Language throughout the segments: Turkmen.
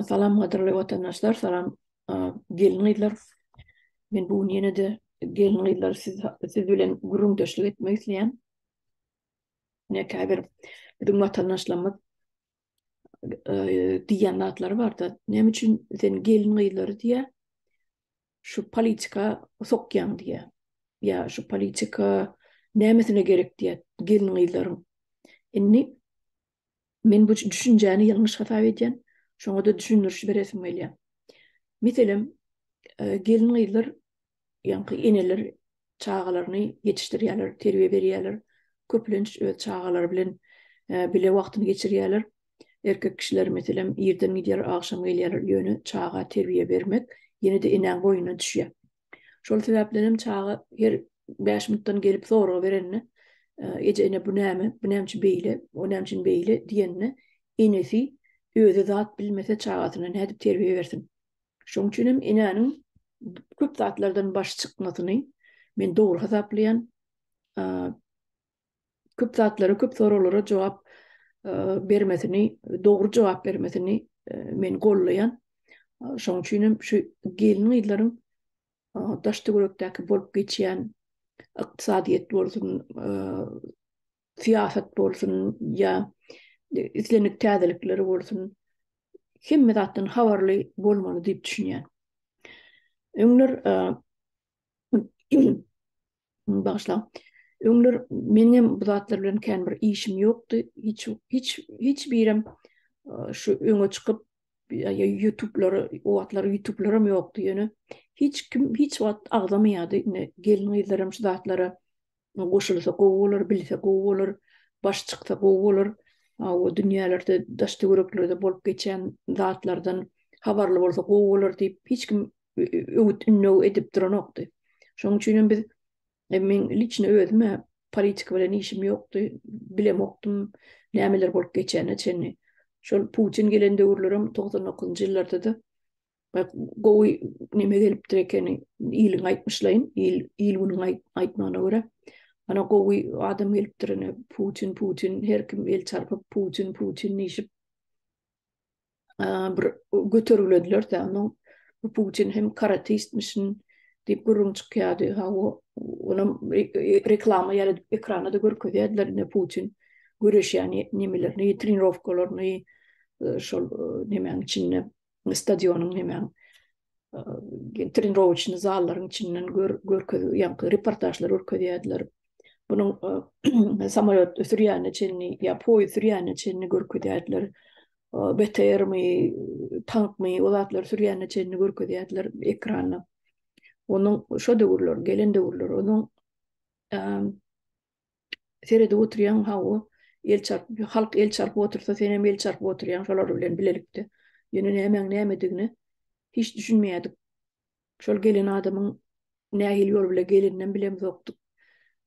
Salam gadyrly watandaşlar, salam gelin-gyzlar. Men bu gün ýene-de gelin-gyzlar siz siz bilen gürrüňdeşlik etmek isleýän. Ine käbir biziň watandaşlarymyz diýýän zatlary barda, näme üçin sen gelin-gyzlary diýýär, şu politika sokýaň diýýär. Ýa şu politika nämesine gerek diýýär gelin-gyzlaryň. Indi Men bu düşünjäni ýalňyş hasap edýän, şoňa-da düşündiriş beresim gelýär. Meselem, e, gelin-gyzlar, ýaňky eneler çagalaryny ýetişdirýärler, terbiýe berýärler. Köplenç öz çagalary bilen e, bile wagtyny geçirýärler. Erkek kişiler meselem irden gidýär, agşam gelýärler, ýöne çaga terbiýe bermek ýene-de enäň boýnuna düşýär. Şol sebäpden hem çaga her 5 minutdan gelip sorag berende, eje ene bu näme, bu näme üçin beýle, o näme üçin beýle diýende, enesi özi zat bilmese çagasyna nädip terbiýe bersin. Şonuň üçin hem enäniň köp zatlardan baş çykmasyny men dogry hasaplaýan. Köp zatlara, köp soraglara jogap bermesini, dogry jogap bermesini men gollaýan. Şonuň üçin hem şu gelin-gyzlaryň daş-töwerekdäki bolup geçýän ykdysadyýet bolsun, syýasat bolsun ýa islendik täzelikleri bolsun, hemme zatdan habarly bolmaly diýip düşünýän. Öňler Bagyşlaň. Öňler meniňem bu zatlar bilen kän bir işim ýokdy. Hiç hiç hiç birem şu öňe çykyp ýa YouTube'lara, o wagtlar YouTube'laram ýokdy ýöne hiç kim hiç wagt agzamaýardy. Ine gelin-gyzlaram şu zatlara goşulsa gowy bolar, bilse gowy bolar, baş çyksa gowy bolar. O dünýälerde, daş-töwereklerde bolup geçýän zatlardan habarly bolsa gowy bolar diýip hiç kim öwüt-ündew edip duranokdy. Şonuň üçin hem biz e, men liçno özüme politika bilen işim ýokdy, bilemokdym nämeler bolup geçýänine çenli. Şol Putin gelen döwürlerem 99-njy ýyllarda-da gowy neme gelipdir ekeni, iliň aýtmyşlaýyn, il il günüň aýtmagyna görä. Ana gowy adam gelipdir ine Putin, Putin, her kim el çarpyp Putin, Putin diýşip bir götergilediler-de, onuň bu Putin hem karatistmişin diýip gürrüň çykýardy. Ha o onam reklama ýaly edip ekranda-da görkezýärdiler ine Putin göreşýän nemelerini, trenirowkalaryny şol nemäň içinde, stadionyň nemäň trenirowoçny zallaryň içinden gör görkez ýaňky reportažlar görkezýärdiler. Bunuň samolýot sürýänine çenli ýa poýuz sürýänine çenli görkezýärdiler. BTR-mi, tankmy, o zatlary sürýänine çenli görkezýärdiler ekranda. Onuň şo döwürler, gelen döwürler, onuň seredip oturýaň, hawa, el çarpyp, halk el çarpyp otursa, sen hem el çarpyp oturýaň şolar bilen bilelikde. Ýöne nämäň nämedigine hiç düşünmeýärdik. Şol gelen adamyň nähili ýol bile geleninem bilemzokdyk.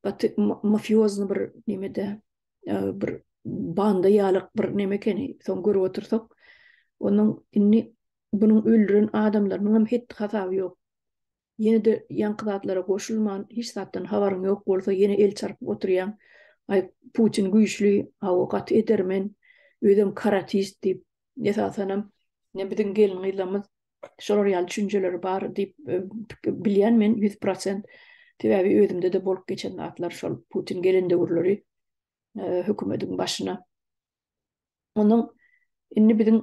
Gaty mafiozny bir nemede, e, bir banda ýalyk bir neme ekeni. Soň görüp otursak, onuň indi bunuň öldüren adamlarynyň hem hetdi hasaby ýok. Ýene-de ýaňky zatlara goşulman, hiç zatdan habaryň ýok bolsa, ýene el çarpyp oturýaň. Aý, Putin güýçli, hawa, gaty edermen, özem karatist diýip. Esasanam, ine biziň gelin-gyzlarymyz Şolar ýaly düşünjeleri bar diýip bilýän men 100%. Sebäbi özümde-de bolup geçen zatlar şol Putin gelen döwürleri hökümediň başyna. Onuň indi biziň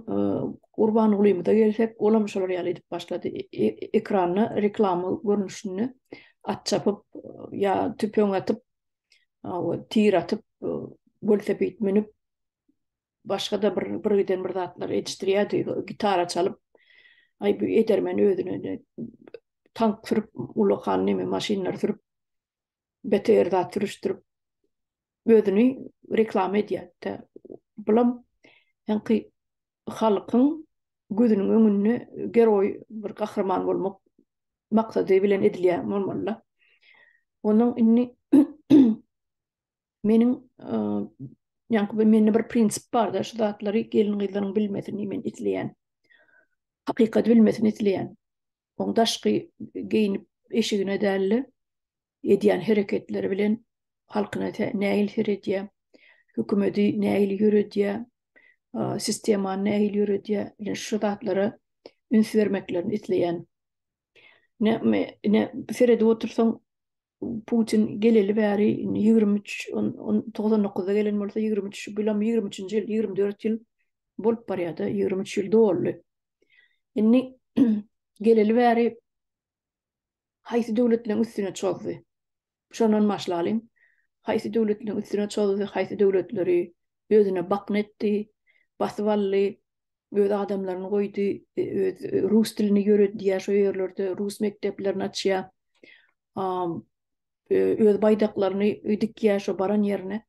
Gurbangulymyza gelsek, olam şolar ýaly edip başlady. Ekranda reklama görnüşinde at çapyp ýa tüpeň atyp, tir atyp, welosiped münüp başga-da bir bir giden bir zatlar edişdirýärdi, gitara çalyp, aý bu edermen özüne tank sürüp, ulakan neme maşynlar sürüp, beter zat sürüşdirip, özüni reklama edýärdi. Bulam ýaňky halkyň gözüniň öňünde geroý bir gahryman bolmak maksady bilen edilýän bolmaly-da. Onuň indi Meniň ýaňky bir mende bir prinsip barda şu zatlary gelin-gyzlaryň bilmesini men isleýän. Hakykaty bilmesini isleýän. Oň daşky geýinip eşigine däl-de edýän hereketleri bilen halkyna nähili seredýär, hökümeti nähili ýöredýär. Sistemany nähili ýöredýär? Ine şu zatlara üns bermeklerini isleýän. Ine, ine seredip otursaň Putin geleli bäri indi 23 99-da gelen bolsa 23 şu ýylam 23-nji ýyl 24 ýyl bolup barýar-da 23 ýyl doldy. Indi geleli bäri haýsy döwletleriň üstüne çozdy? Şondan başlalyň. Haýsy döwletleriň üstüne çozdy, haýsy döwletleri özüne bakna etdi, basyp aldy, öz adamlaryny goýdy, öz rus dilini ýöredýär şo ýerlerde, rus mekdeplerini açýar. Öz baýdaklaryny dikýär şo baran ýerine.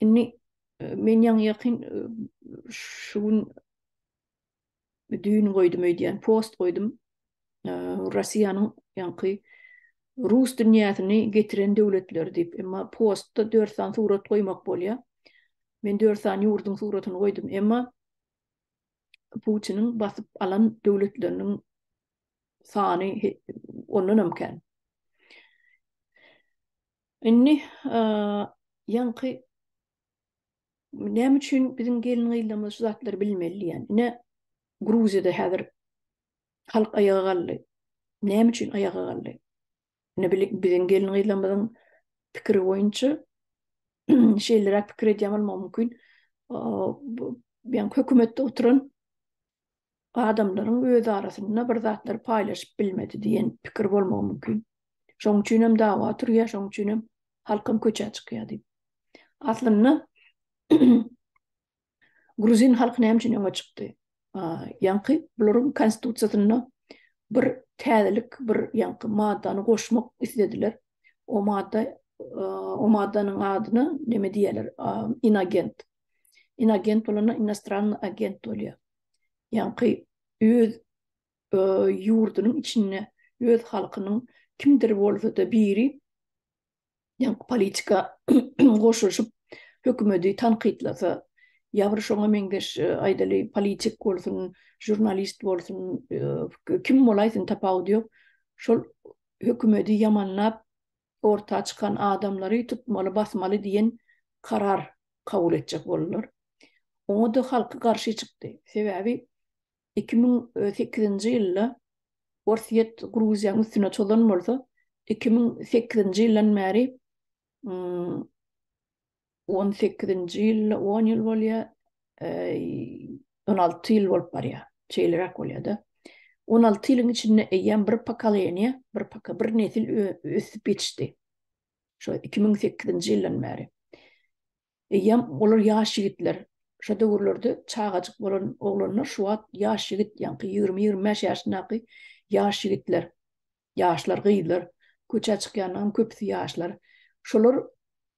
Indi men ýaňy ýakyn şu gün düýn goýdum öýdýän, post goýdum. Russiýanyň ýaňky rus dünýäsini getiren döwletleri diýip. Emma postda 4 sany surat goýmak bolýar. Men 4 sany ýurduň suratyny goýdum. Emma Putiniň basyp alan döwletleriniň sany ondan hem kän. Indi ýaňky näme üçin biziň gelin-gyzlarymyz şu zatlary bilmeli diýen. Ine Gruziýada häzir halk aýaga galdy. Näme üçin aýaga galdy? Ine biziň gelin-gyzlarymyzyň pikiri boýunça şeýleräk pikir edýän bolmagy mümkin. Ýa hökümetde oturan adamlaryň öz arasynda bir zatlary paýlaşyp bilmedi diýen pikir bolmagy mümkin. Şonuň üçin hem dawa turýar, şonuň üçin hem halkam köçä çykýar diýip. Aslynda gruzin halky näme üçin öňe çykdy? Ýaňky bularyň konstitusiýasynda bir täzelik, bir ýaňky maddany goşmak islediler. O madda o maddanyň adyna näme diýerler? Inagent. Inagent bolanda inostranny agent bolýar. Ýaňky öz ýurdunyň içinde öz halkynyň kimdir bolsa-da biri ýaňky politika goşulyşyp hökümeti tankytlasa ýa bir şoňa meňzeş aýdaly politik bolsun, žurnalist bolsun, kim bolaýsyn tapawudy ýok. Şol hökümeti ýamanlap orta çykan adamlary tutmaly, basmaly diýen karar kabul etjek boldular. Oňa-da halky garşy çykdy. Sebäbi 2008-nji ýylda Orsýet Gruziýanyň üstüne çozan bolsa, 2008-nji ýyldan bäri 18-nji ýylda 10 ýyl bolýar, 16 ýyl bolup barýar. Şeýleräk bolýar-da. 16 ýylyň içinde eýýäm bir pokoleniýa, bir poka, bir nesil ösüp ýetişdi. Şo 2008-nji ýyldan bäri. Eýýäm olar ýaş ýigitler. Şo döwürlerde çagajyk bolan oglanlar şu wagt ýaş ýigit, ýaňky 20-25 ýaşyndaky ýaş ýigitler, ýaşlar, gyzlar, köçä çykýanlaryň köpüsi ýaşlar. Şolar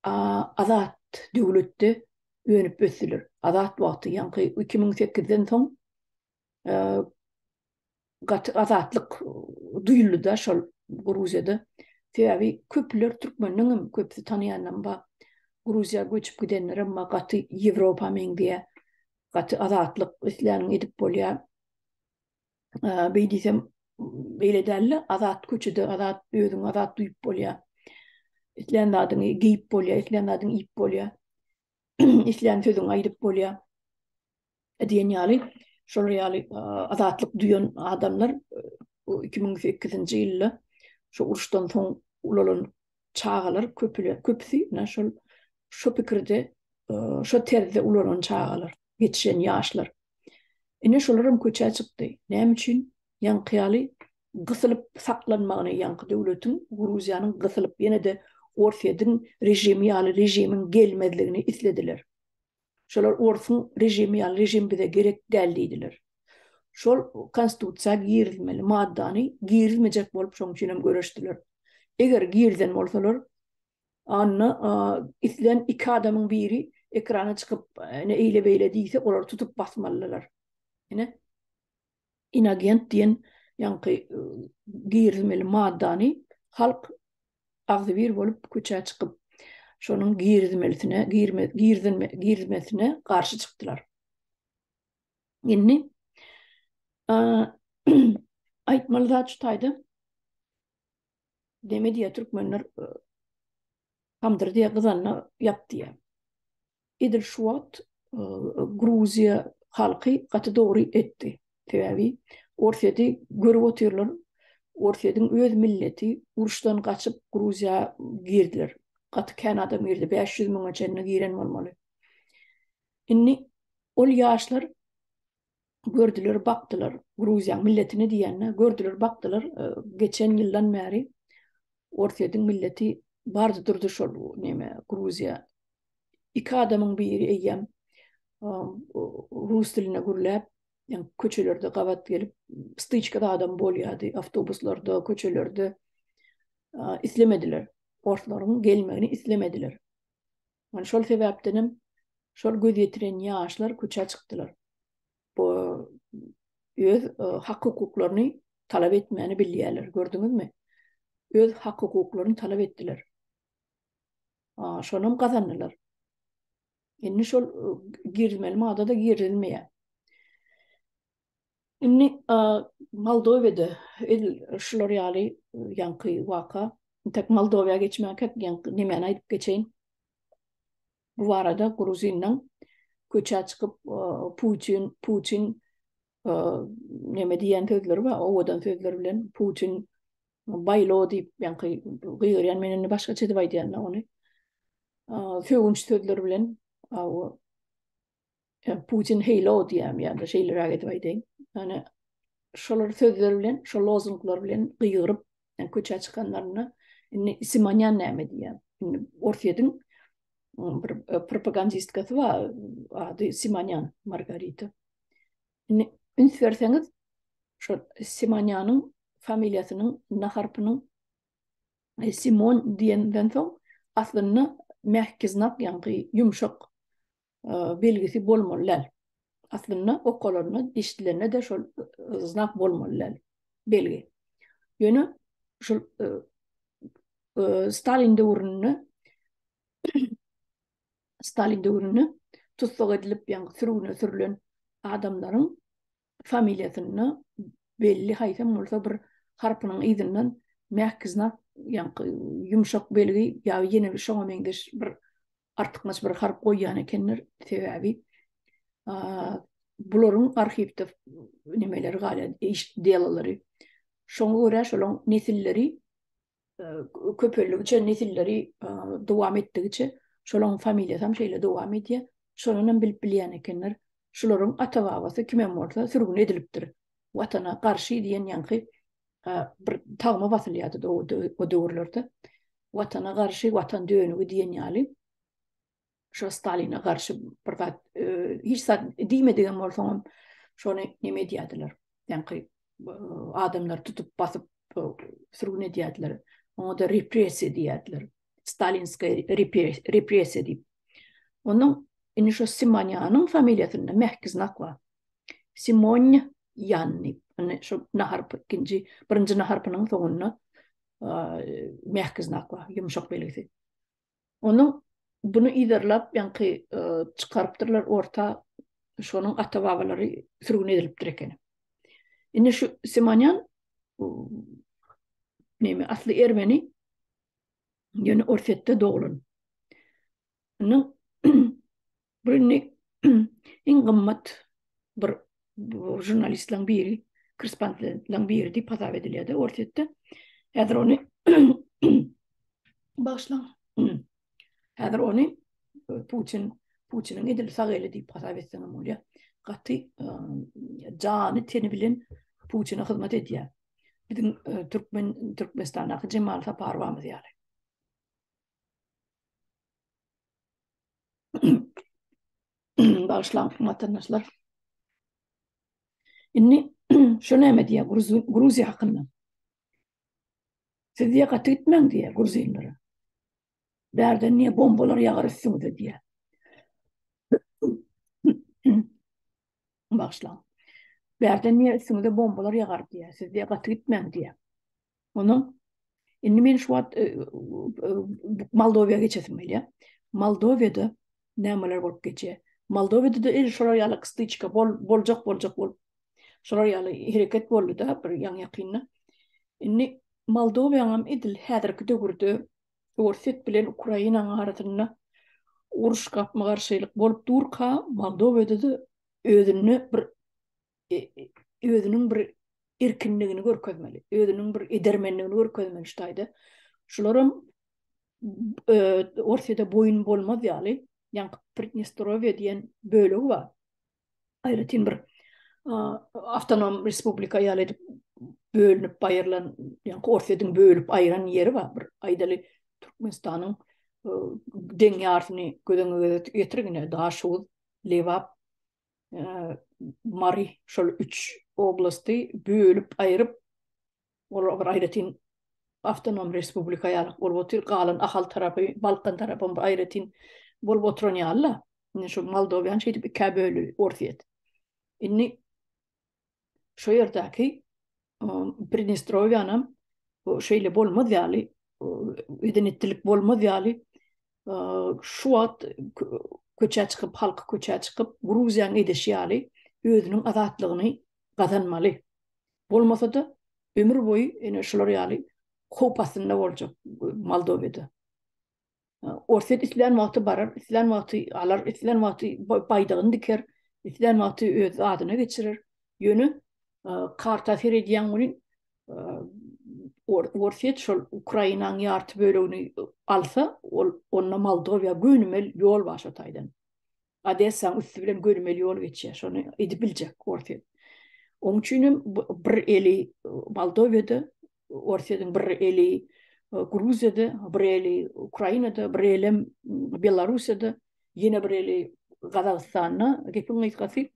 azat döwletde önüp ösdüler. Azat wagty, ýaňky 2008-den soň gaty azatlyk duýuldy-da şol Gruziýada. Sebäbi köpler türkmeniň hem köpüsi tanaýanam bar. Gruziýa göçüp gidenlerem bar. Gaty Ýewropa meňzeýär. Gaty azatlyk isläniňi edip bolýar. Beý diýsem beýle däl-de, azat köçede azat özüňi azat duýup bolýar. Islän zadyňy geýip bolýar, islän zadyňy iýip bolýar. Islän sözüňi aýdyp bolýar. Diýen ýaly, şolar ýaly azatlyk duýan adamlar 2008-nji ýylda şu uruşdan soň ulalan çagalar köpüle köpüsi ine şol şo pikirde şo terzde ulalan çagalar, ýetişen ýaşlar. Ine şolar hem köçä çykdy. Näme üçin? Ýaňky ýaly gysylyp saklanmagyny, ýaňky döwletiň Gruziýanyň gysylyp ýene-de Orsýetiň režimi ýaly režimiň gelmezligini islediler. Şolar orsuň režimi ýaly režim bize gerek däl diýdiler. Şol konstitusiýa girizmeli maddany girizmejek bolup şoň üçin hem göreşdiler. Eger girizen bolsalar, anda islän iki adamyň biri ekrana çykyp ine eýle-beýle diýse olary tutup basmalydylar. Ine inagent diýen ýaňky girizmeli maddany halk agzybir bolup köçä çykyp, şonuň girizmelisine, girme, girizilme, girizmesine garşy çykdylar. Indi aýtmaly zat şu taýda deme diýýär türkmenler tamdyr diýýär gyzanyna ýap diýýär. Edil şu wagt. Gruziýa halky gaty dogry etdi. Sebäbi Orsýeti görüp otyrlar. Orsýetiň öz milleti uruşdan gaçyp Gruziýa girdiler. Gaty kän adam girdi, 500 müňe çenli giren bolmaly. Indi ol ýaşlar gördüler, bakdylar. Gruziýanyň milletini diýende gördüler, bakdylar. E, geçen ýyldan bäri Orsýetiň milleti bardy durdy şol neme Gruziýa. Iki adamyň biri eýýäm rus dilinde gürläp, ýa köçelerde gabat gelip, styçkada adam bolýardy, awtobuslarda, köçelerde islemediler. Orslaryň gelmegini islemediler. Yani şol sebäpden hem şol göz ýetiren ýaşlar köçä çykdylar. Bu öz e, hak hukuklaryny talap etmäni bilýärler, gördüňizmi? Öz hak hukuklaryny talap etdiler. Şonam gazandylar. Indi şol e, girizmeli madda da girizilmeýär. Indi Moldowada edil şular ýaly ýaňky waka, entek Moldowiýa geçmänkäk ýaňky nemäni aýdyp geçeýin. Bu barada Gruzinniň köçä çykyp Putin, Putin neme diýen sözleri bar, owadan sözler bilen Putin baýlo diýip ýaňky gygyrýan, men indi başgaça edip aýdýan-da ony. Sögünç sözler bilen Putin heýlo diýýärmi ýa-da şeýleräk edip aýdaýyn. Ýani şolar sözler bilen, şol lozunglar bilen gygyryp, ýani köçä çykanlarynda indi Simonýan näme diýýär? Indi Orsýetiň bir e, propagandistkasy bar, ady Simonýan Margarita. Indi üns berseňiz, şol Simonýanyň familiýasynyň N harpynyň e, Simon diýenden soň aslynda mähki znak, ýaňky ýumşak belgisi bolmaly däl. Aslynda okalanda, eşidilende-de şol znak bolmaly däl, belgi. Ýöne şol Stalin döwründe Stalin döwründe tussag edilip, ýagny sürgüne sürülen adamlaryň familiýasynda belli haýsam bolsa bir harpynyň yzyndan mähki znak, ýagny ýumşak belgi ýa ýene bir şoňa meňzeş bir artykmaç bir harp goýýan ekenler, sebäbi bularyň arhiwde nemeleri galýar, iş delalary. Şoňa görä şolaň nesilleri köpeldigiçe, nesilleri dowam etdigiçe şolaň familiýasy hem şeýle dowam edýär. Şondan hem bilip bilýän ekenler. Şularyň ata-babasy kimem bolsa sürgün edilipdir. Watana garşy diýen ýaňky bir tagma basylýardy o döwürlerde. Watana garşy, watan dönügi diýen ýaly şo Staline garşy bir zat e, hiç zat diýmedigem bolsaňam şony neme edýärdiler. Ýaňky e, adamlar tutup basyp e, sürgün edýärdiler. Oňa da repressiýa diýýärdiler. Stalinskaýa repressiýa diýip. Onuň indi şo Simonýanyň familiýasynda mähki znak bar. Simonýan diýip. Indi şo nahar ikinji, birinji naharpynyň soňunda mähki znak bar, ýumşak belgisi. Onuň buny yzarlap ýaňky çykarypdyrlar orta şonuň ata-babalary sürgün edilipdir ekeni. Indi şu Simonýan neme asly ermeni ýöne Orsýetde doglan. Indi Bir indi iň gymmat bir žurnalistleriň biri, korrespondentleriň biri diýip hasap edilýärdi Orsýetde. Häzir ony bagyşlaň. Häzir ony e, Putin Putiniň edil sag eli diýip hasap etseň hem bolýar. Gaty e, jany teni bilen Putine hyzmat edýär. Biziň e, Türkmen Türkmenistandaky Jemal Saparowamyz ýaly. Bagyşlaň watandaşlar. Indi şu näme diýýär Gruziýa hakynda. Siz diýýär gaty gitmäň diýýär gruzinlere. Bärden diýýär bombalar ýagar üstüňize diýýär. Bagyşlaň. Bärden diýýär üstüňize bombalar ýagar diýýär. Siz diýýär gaty gitmäň diýýär. Onuň indi men şu wagt e, e, Moldowiýa geçesim gelýär. Moldowiýada nämeler bolup geçýär? Moldowiýada-da edil şolar ýaly styçka bol, boljak boljak bolup şolar ýaly hereket boldy-da bir ýaňy ýakynda. Indi Moldowiýanyň hem edil häzirki döwürde Orsýet bilen Ukrainanyň arasynda. Uruş gapma-garşylyk bolup durka Moldowada-da özünde bir özüniň bir erkinligini görkezmeli, özüniň bir edermenligini görkezmeli şu taýda. Şularam Orsýete boýun bolmaz ýaly, ýaňky Pridnestrowýe diýen bölegi bar. Aýratyn bir awtonom respublika ýaly edip bölünip aýrylan, ýaňky Orsýetiň bölüp aýran ýeri bar. Bir aýdaly Türkmenistanyň deň ýarsyny göz öňüne getiriň ine, Daşoguz, Lebap, Mary şol üç oblasty bölüp aýryp, olar bir aýratyn awtonom respublika ýaly bolup otyr. Galan Ahal tarapy, Balkan tarapy bir aýratyn bolup oturan ýaly-la. Indi şu Moldowiýany şeýdip ikä böldi Orsýet. Indi şo ýerdäki Pridnestrowiýanam şeýle bolmaz ýaly, eden-etdilik bolmaz ýaly şu wagt köçä çykyp, halky köçä çykyp, Gruziýanyň edişi ýaly özüniň azatlygyny gazanmaly. Bolmasa-da ömür boýy ine şular ýaly howp astynda boljak Moldowiýada. Orsýet islän wagty barar, islän wagty alar, islän wagty baýdagyny diker, islän wagty öz adyna geçirer. Ýöne karta seredýäň welin Orsýet şol Ukrainanyň ýarty bölegini alsa, ol onda Moldowiýa gönümel ýol bar şo taýdan. Odessaň üsti bilen gönümel ýol geçýär. Şony edip biljek Orsýet. Oň üçin hem bir eli Moldowiýada, Orsýetiň bir eli Gruziýada, bir eli Ukrainada, bir elem Belarussiýada, ýene bir eli Gazagystanda, gepiň gysgasy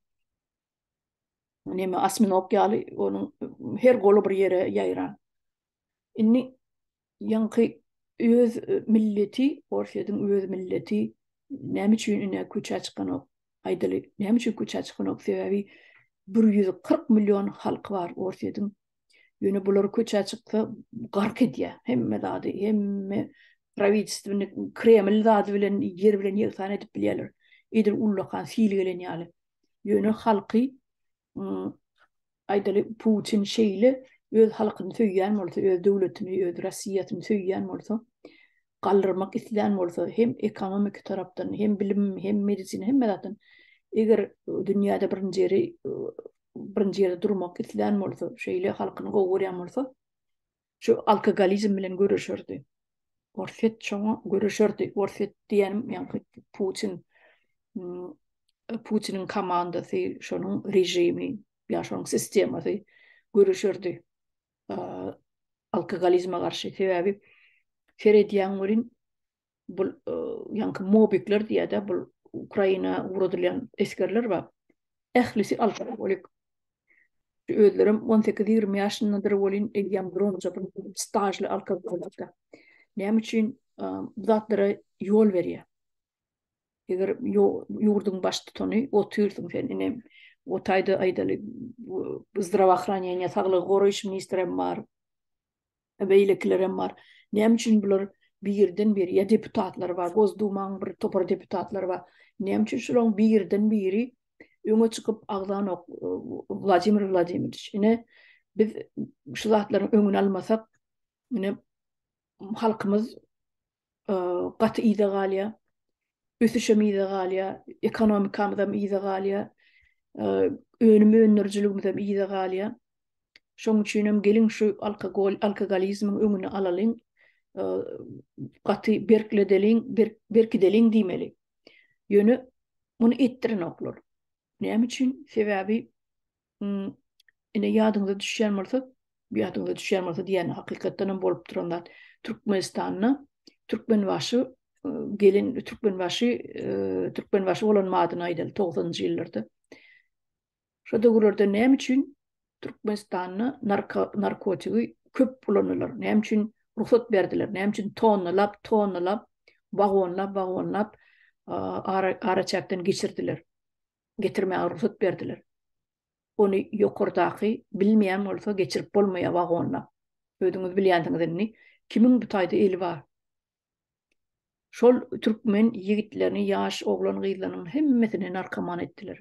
neme osminok ýaly onuň her goly bir ýere ýaýran. Indi ýaňky öz milleti, Orsýetiň öz milleti näme üçin ine köçä çykanok? Aýdaly, näme üçin köçä çykanok? Sebäbi 140 million halky bar Orsýetiň. Ýöne bular köçä çyksa gark edýär hemme zady, hemme prawitelstweny Kreml zady bilen ýer bilen ýegsan edip bilýärler. Edil ullakan sil gelen ýaly. Ýöne halky aýdaly Putin şeýle öz halkyny söýýän bolsa, öz döwletini, öz Rossiýasyny söýýän bolsa, galdyrmak islän bolsa, hem ekonomiki tarapdan, hem bilim, hem medisina, hemme zatdan eger dünýäde birinji ýeri birinji ýerde durmak islän bolsa, şeýle halkyny gowy görýän bolsa, şu alkogolizm bilen göreşerdi. Orsýet şoňa göreşerdi. Orsýet diýenim, ýaňky Putin Putiniň komandasy, şonuň režimi, ýa şonuň sistemasy göreşerdi alkogolizme garşy. Sebäbi seredýäň welin bu ýaňky mobikler diýýär-de, bu Ukraina ugradylýan esgerler bar. Ählisi alkogolik. Özlerem 18-20 ýaşyndadyr welin, eýýäm dronja bir stažly alkogolik. Näme üçin bu zatlara ýol berýär? Eger ýurduň baştutany otyrsyň sen ine o taýda aýdaly zdravoohraneniýa saglygy goraýyş ministrem bar. Beýlekilerem bar. Näme üçin bular birden biri ýa deputatlar bar, Gosdumanyň bir topar deputatlary bar. Näme üçin şularyň birden biri öňe çykyp agzanok Wladimir Wladimirowiç. Ine biz şu zatlaryň öňüni almasak, ine halkymyz gaty yza galýar. Ösüşem yza galýar, ekonomikamyzam yza galýar, önüm öndürijiligimizem yza galýar. Şonuň üçin hem geliň şu alkogol, alkogolizmiň öňüni alalyň, gaty berkledeliň, berkideliň diýmeli. Ýöne muny etdirenoklar. Näme üçin? Sebäbi ine ýadyňyza düşýän bolsa, ýadyňyza düşýän bolsa diýýän hakykatdan hem bolup duran zat. Türkmenistanda Türkmenbaşy gelen Türkmenbaşy Türkmenbaşy bolan madyny aýdaly 90-njy ýyllarda. Şo döwürlerde näme üçin Türkmenistanda narko narkotigi köp ulanylar? Näme üçin rugsat berdiler? Näme üçin tonnalap, tonnalap, wagonlap, wagonlap ara araçäkden geçirdiler? Getirmäge rugsat berdiler. Ony ýokardaky bilmeýän bolsa geçirip bolmaýar wagonlap. Özüňiz bilýänsiňiz indi kimiň bu taýda eli bar? Şol türkmen ýigitlerini, ýaş oglan-gyzlarynyň hemmesini narkoman etdiler.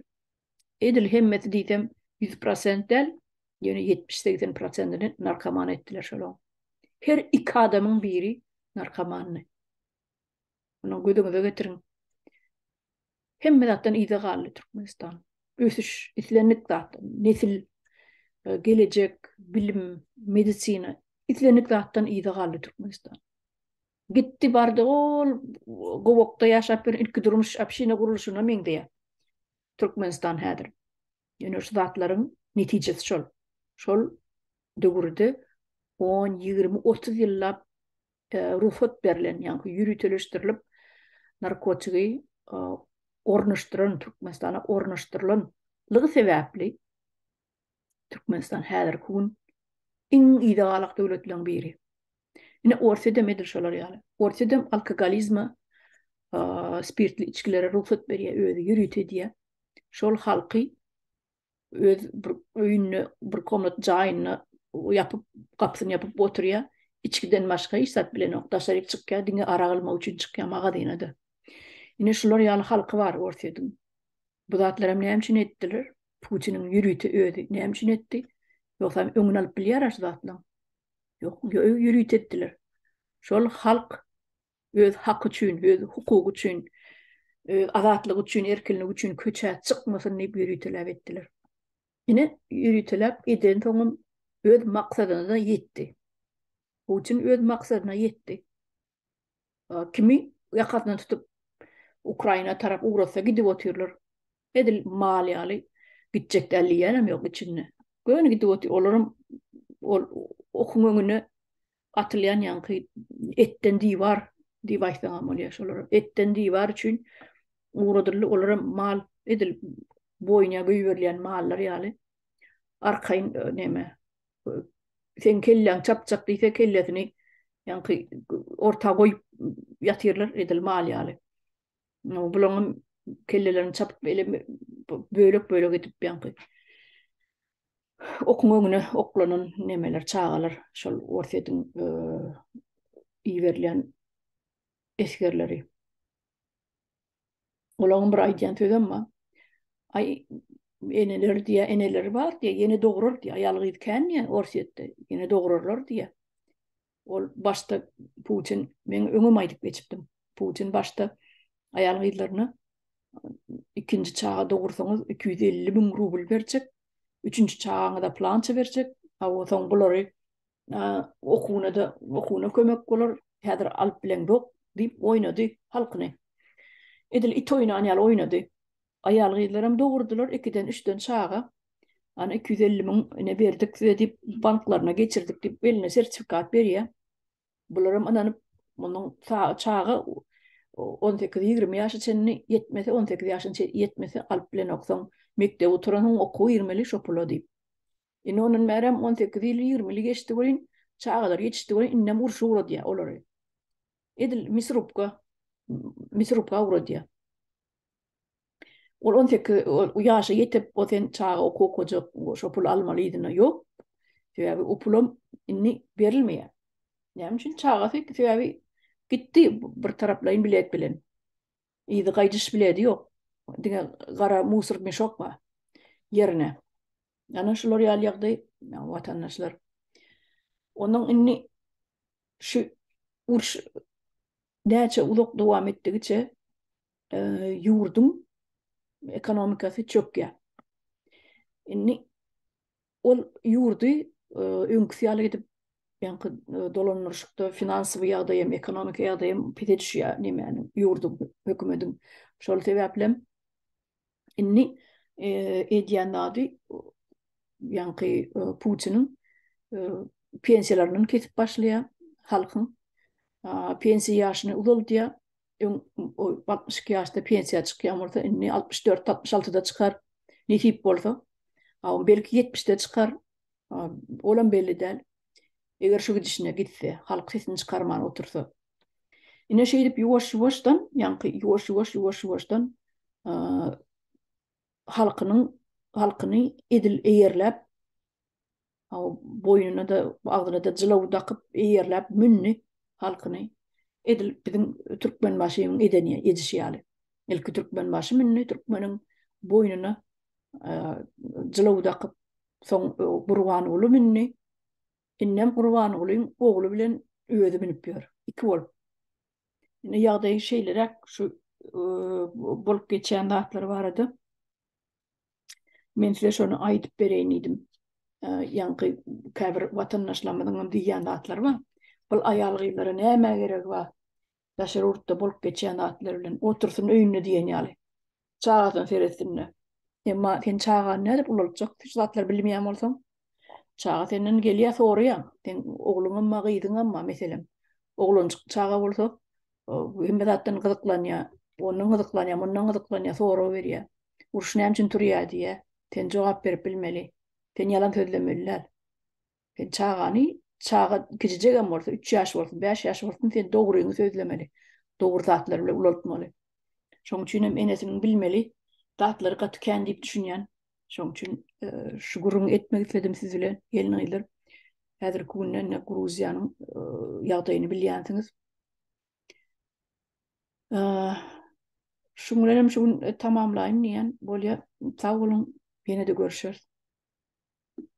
Edil hemmesi diýsem 100% däl, ýöne 70-80 prosentini narkoman etdiler şolaň. Her iki adamyň biri narkomandy. Muny gözüňize getiriň. Hemme zatdan yza galdy Türkmenistan. Ösüş islendik zatdan, nesil, e, gelejek, bilim, medisina islendik zatdan yza galdy Türkmenistan. Gitdi bardy ol gowakda ýaşap ýören ilki durmuş общina gurluşyna meňzeýär. Türkmenistan häzir. Ýöne şu zatlaryň netijesi şol. Şol döwürde 10, 20, 30 ýyllap e, rugsat berlen, ýagny ýöriteleşdirilip narkotigi e, ornaşdyran Türkmenistana ornaşdyrylanlygy sebäpli Türkmenistan häzirki gün iň yza galak döwletleriň biri. Ine Orsýet hem edil şolar ýaly. Orsýet hem alkogolizme, spirtli içgilere rugsat berýär, özi ýörite edýär. Şol halky öz bir öýünde, bir komnat jaýynda ýapyp, gapysyny ýapyp oturýar. Içgiden başga hiç zat bilenok. Daşaryk çykýar, diňe arak almak üçin çykýar magazyna-da. Ine şular ýaly halky bar Orsýetiň. Bu zatlaram näme üçin etdiler? Putiniň ýörite özi näme üçin etdi? Ýogsam öňüni alyp bilýär şu zatlaryň. Ýok, ýörite etdiler. Şol halk öz haky üçin, öz hukugy üçin, öz azatlygy üçin, erkinligi üçin köçä çykmasyn diýip ýöriteläp etdiler. Ine, ýöriteläp edensoňam öz maksadyna ýetdi. Putin öz maksadyna ýetdi. Kimi ýakasyndan tutup Ukraina tarap ugratsa gidip otyrlar. Edil mal ýaly gitjek däl diýýänem ýok içinde. Göni gidip otyr. Olaram ol okuň öňüne atylýan ýaňky etden diwar diýip aýtsaňam bolýar şolara. Etden diwar üçin ugradyldy. Olaram mal edil boýuna goýberilýän mallar ýaly arkaýyn e, neme Seň kelläň çapjak diýse kellesini ýaňky orta goýup ýatyrlar edil mal ýaly. Bularyň kellelerini çapyp ele bölek-bölek edip ýaňky okuň öňüne oklanan nemeler çagalar şol Orsýetiň e, iberilýän esgerleri. Olaryň bir aýdýan sözem bar. Aý eneler diýä, eneleri bar diýä, ýene dograr diýä, aýal gyz kän diýä Orsýetde, ýene dograrlar diýä. Ol başda Putin, men öňem aýdyp geçipdim. Putin başda aýal gyzlaryna ikinji çaga dogursaňyz 250 müň rubl berjek, üçünji çagaňyza plança berjek, a soň bulary okuwyna-da okuwyna kömek bolar, häzir alyp bileňzok diýip oýnady halkyny. Edil it oýnan ýaly oýnady. Aýal-gyzlaram dogurdylar ikiden, üçden çaga. Ana 250 müň ine berdik size diýip banklaryna geçirdik diýip eline sertifikat berýär. Bularam ynanyp munuň çaga 18-20 ýaşa çenli ýetmese, 18 ýaşyna ýetmese alyp bilenok. Soň mekdep gutaransoň okuwa girmeli şo pula diýip. Indi ondan bärem 18 ýyl, 20 ýyl geçdi welin, çagalar ýetişdi welin, indem urşa ugradýar olary. Edil misrupka, misrupka ugradýar. Ol 18 ýaşa ýetip, o sen çaga okuw okajak, şo puly almaly yzyna ýok. Sebäbi o pulam indi berilmeýär. Näme üçin çagasy? Sebäbi gitdi bir taraplaýyn bilet bilen. Yzy gaýdyş biledi ýok. Diňe gara musor meşok bar ýerine. Ana şular ýaly ýagdaý watandaşlar. Onuň indi şu uruş näçe uzak dowam etdigiçe e, ýurduň ekonomikasy çökýär. Indi ol ýurdy e, öňküsi ýaly edip ýaňky e, dolandyryşykda finansowy ýagdaý hem ekonomiki ýagdaý hem pese düşýär nemäniň ýurduň hökümetiň. Şol sebäpli Indi edýän zady ýaňky Putiniň pensiýalaryny kesip başlaýar halkyň. Pensiýa ýaşyny uzaldýar. Öň 62 ýaşda pensiýa çykýan bolsa, indi 64-66-da çykar. Nesip bolsa. Belki 70-de çykar. Olam belli däl. Eger şu gidişine gitse, halk sesini çykarman otursa. Ine şeýdip ýuwaş-ýuwaşdan, ýaňky ýuwaş-ýuwaş, ýuwaş-ýuwaşdan halkynyň halkyny edil eýerläp, boýnuna-da, agzyna-da jylaw dakyp eýerläp mündi halkyny. Edil biziň Türkmenbaşymyň edeni, edişi ýaly. Ilki Türkmenbaşy mündi, türkmeniň boýnuna jylaw dakyp, soň Gurbanguly mündi. Indem Gurbangulyň ogly bilen özi münüp ýör. Iki bolup. Indi ýagdaý şeýleräk şu. bolup geçýän zatlar barada men size şony aýdyp bereýin diýdim. Ýaňky käbir watandaşlarymyzyň hem diýýän zatlary bar. Bul aýal-gyzlara nämä geregi bar? Daşary ýurtda bolup geçýän zatlar bilen otursyn öýünde diýen ýaly. Çagasyna seretsin-de. Emma sen çagany nädip ulaltjak? Şu zatlary bilmeýän bolsaň, çaga senden gelýär, soraýar. Seň ogluňam bar, gyzyňam bar, meselem. Oglanjyk çaga bolsa, hemme zatdan gyzyklanýar. Ondan gyzyklanýar, mundan gyzyklanýar, sorag berýär. Uruş näme üçin turýar diýýär. Sen jogap berip bilmeli. Sen ýalan sözlemeli däl. Sen çagany, çaga kiçijegem bolsa, üç ýaş bolsun, bäş ýaş bolsun, sen dogryňy sözlemeli. Dogry zatlar bilen ulaltmaly. Şonuň üçin hem enesiniň bilmeli zatlary gaty kän diýip düşünýän. Şonuň üçin şu gürrüňi etmek isledim siz bilen, gelin-gyzlar. Häzirki günde indi Gruziýanyň ýagdaýyny bilýänsiňiz. Şuň bilen hem şu gün tamamlaýyn diýýän. Bolýar. Sag boluň. Ýene-de görüşeris.